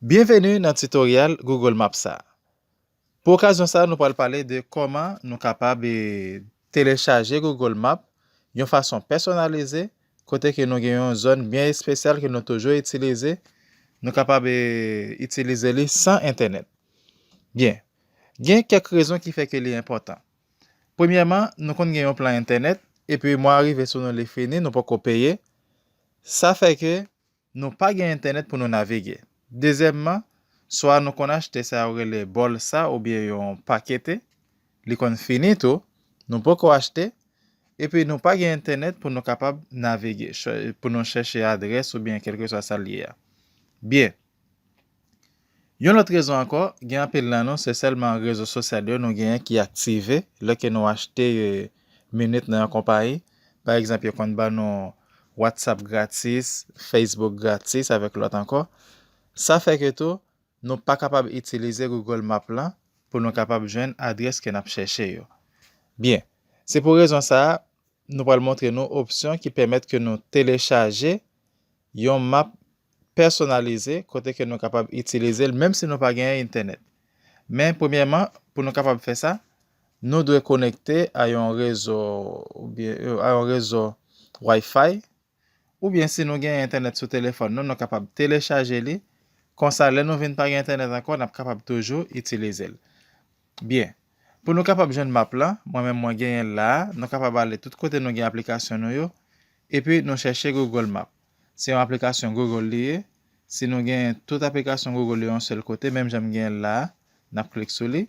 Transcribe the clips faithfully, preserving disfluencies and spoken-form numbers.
Byenveni nan tutorial Google Maps sa. Pou okazyon sa, nou pral pale de kòman nou kapab, eh, telechaje Google Maps yon fason pèsonalize, kote ke nou gen yon zòn byen espesyal ke nou toujou itilize, nou kapab, eh, itilize li san entènèt. Byen, gen kèk rezon ki fè ke li enpòtan. Premyèman, nou konn gen yon plan entènèt, epi mwa a rive sou nou li fini, nou poko peye. Sa fè ke nou pa gen entènèt pou nou navige. Dezyèmman, swa nou konn achte sa yo rele bòl sa oubyen yon pakete, li konn fini tou, nou poko achte, epi nou pa gen entènèt pou nou kapab navige, chè- pou nou chèche adrès oubyen kèlkeswa sa l ye a. Byen. Yon lòt rezon ankò, gen anpil nan nou, se sèlman rezo sosyal yo nou genyen ki aktive lè ke nou achte, eh, minit nan yon konpayi. Pa egzanp, yo konn ban nou WhatsApp gratis, Facebook gratis, avèk lòt ankò. Sa fè ke tou, nou pa kapab itilize Google Map lan pou nou kapab jwenn adrès ke n ap chèche yo. Byen, se pou rezon sa a, nou pral montre nou opsyon ki pèmèt ke nou telechaje yon map pèsonalize kote ke nou kapab itilize l menm si nou pa genyen entènèt. Men premyèman, pou nou kapab fè sa, nou dwe konekte a yon rezo oubyen, euh, a yon rezo Wi-Fi, oubyen si nou gen entènèt sou telefòn nou, nou kapab telechaje li. Konsa, lè nou vin pa gen entènèt ankò, n ap kapab toujou itilize l. Byen. Pou nou kapab jwenn map lan, mwen menm mwen genyen l la a, nou kapab ale tout kote nou gen aplikasyon nou yo, epi nou chèche Google Map. Se yon aplikasyon Google li ye. Si nou gen tout aplikasyon Google yo yon sèl kote, menm jan m genyen l la a, n ap klik sou li.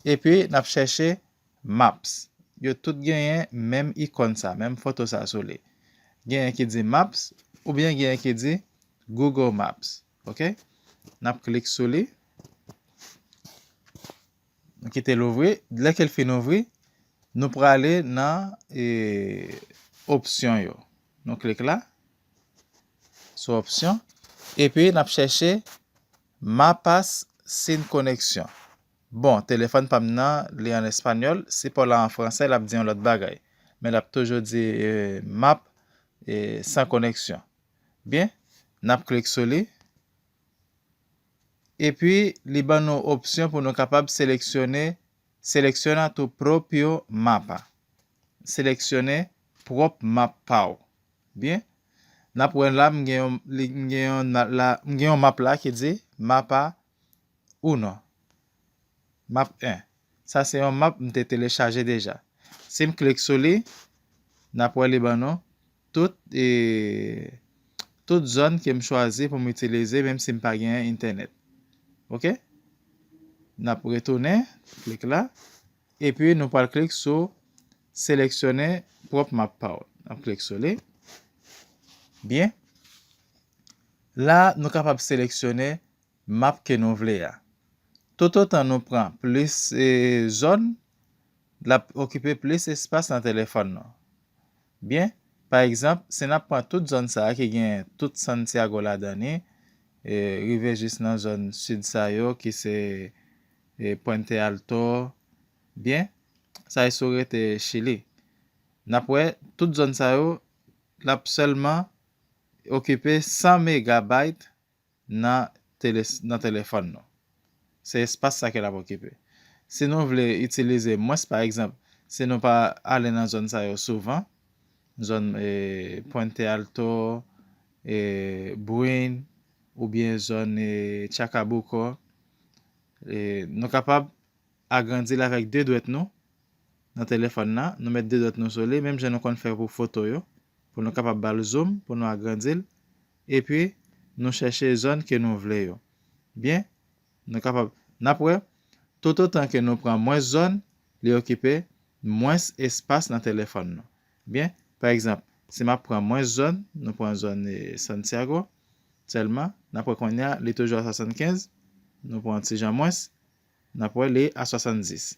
Epi n ap chèche Maps. Yo tout genyen menm ikòn sa, menm foto sa sou li. Genyen ki di Maps, oubyen genyen ki di Google Maps. Oke? N ap klik sou li. Nou kite l ouvri. Lè ke l fin ouvri, nou prale nan, e, opsyon yo. Nou klik la, sou opsyon. Epi n ap chèche Mapas sin koneksyon. Bon, telefòn pa m nan, li an espanyòl. Si pa w la an fransè, l ap di yon lòt bagay. Men l ap toujou di, e, map, e, san koneksyon. Byen, n ap klik sou li. Epi, li ban nou opsyon pou nou kapab seleksyone, selecciona tu propio mapa. Seleksyone pwòp map pa w. Byen. N ap wè la, m gen yon, li, m gen yon na- la, m gen yon map la ki di mapa uno. Map en. Sa se yon map m te telechaje deja. Si m klik sou li, n ap wè li ban nou tout, e, tout zòn ke m chwazi pou m itilize, menm si m pa genyen entènèt. Oke? N ap retounen, klik la. Epi nou pral klik sou seleksyone pwòp map pa w. N ap klik sou li. Byen. La, nou kapab seleksyone map ke nou vle a. Toutotan nou pran plis, e, zòn, l ap okipe plis espas nan telefòn nou. Byen, pa egzanp, si n ap pran tout zòn sa a ki gen tout Santiago ladan li, e, rive jis nan zòn sid sa yo ki se, e, Puente Alto, byen, sa e si w rete Chili. N ap wè tout zòn sa yo, l ap sèlman okipe san megabayt nan tele- nan telefòn nou. Se espas sa ke l ap okipe. Si nou vle itilize mwens, pa egzanp, si nou pa ale nan zòn sa yo souvan, zòn, e, Puente Alto, e, Buin, oubyen zòn, e, Chacabuco, e, nou kapab agrandi l avèk de dwèt nou nan telefòn nan. Nou met de dwèt nou sou li, menm jan nou konn fè pou foto yo, pou nou kapab ba l zoom, pou nou agrandi l. Epi, nou chèche zòn ke nou vle yo. Byen, nou kapab, n ap wè, toutotan ke nou pran mwens zòn, li okipe mwens espas nan telefòn nou. Byen, pa egzanp, si m ap pran mwens zòn, nou pran zòn, e, Santiago sèlman, n ap wè kounye a, li toujou a swasannkenz, nou pran yon ti jan mwens, n ap wè li a swasanndis.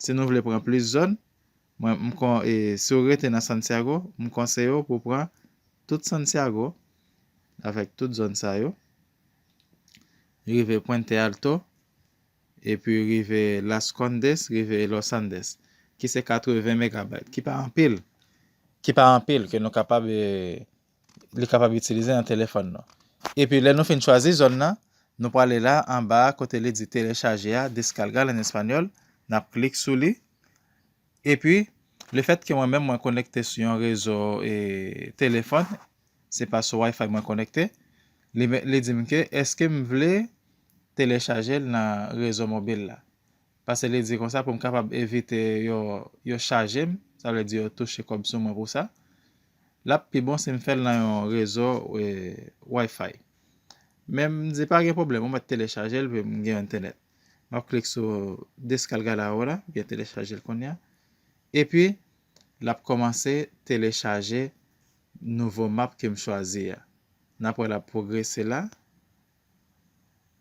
Si nou vle pran plis zòn, mwen, m kon, e, si w rete nan Santiago, m konseye w pou w pran tout Santiago, avèk tout zòn sa yo, rive Puente Alto, epi rive Las Condes, rive Los Andes, ki se katreven megabayt, ki pa anpil, ki pa anpil, ke nou kapab, e, li kapab itilize nan telefòn nou. Epi lè nou fin chwazi zòn nan, Nou prale la anba kote li di telechaje a, descargar en español. N ap klik sou li. Epi, lefètke mwen menm mwen konekte sou yon rezo e, telefòn, se pa sou Wi-Fi mwen konekte, li, li di m ke èske m vle telechaje l nan rezo mobil la. Paske li di konsa pou m kapab evite yo, yo chaje m, sa vle di yo touche kòb sou mwen pou sa. L ap pi bon si m fè l nan yon rezo e, Wi-Fi. Men m di pa gen pwoblèm, ou mèt telechaje l pou m gen entènèt. M ap klik sou descargar ahora, oubyen telechaje l kounye a. Epi, l ap kòmanse telechaje nouvo map ke m chwazi a. N ap wè l ap pwogrese la.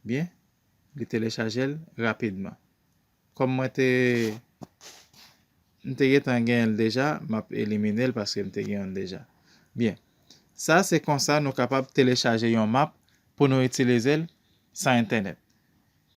Byen, li telechaje l rapidman. Kòm mwen te m te gentan genyen l deja, m ap elimine l paske m te gen yon deja. Byen, sa se konsa nou kapab telechaje yon map pou nou itilize l san entènèt.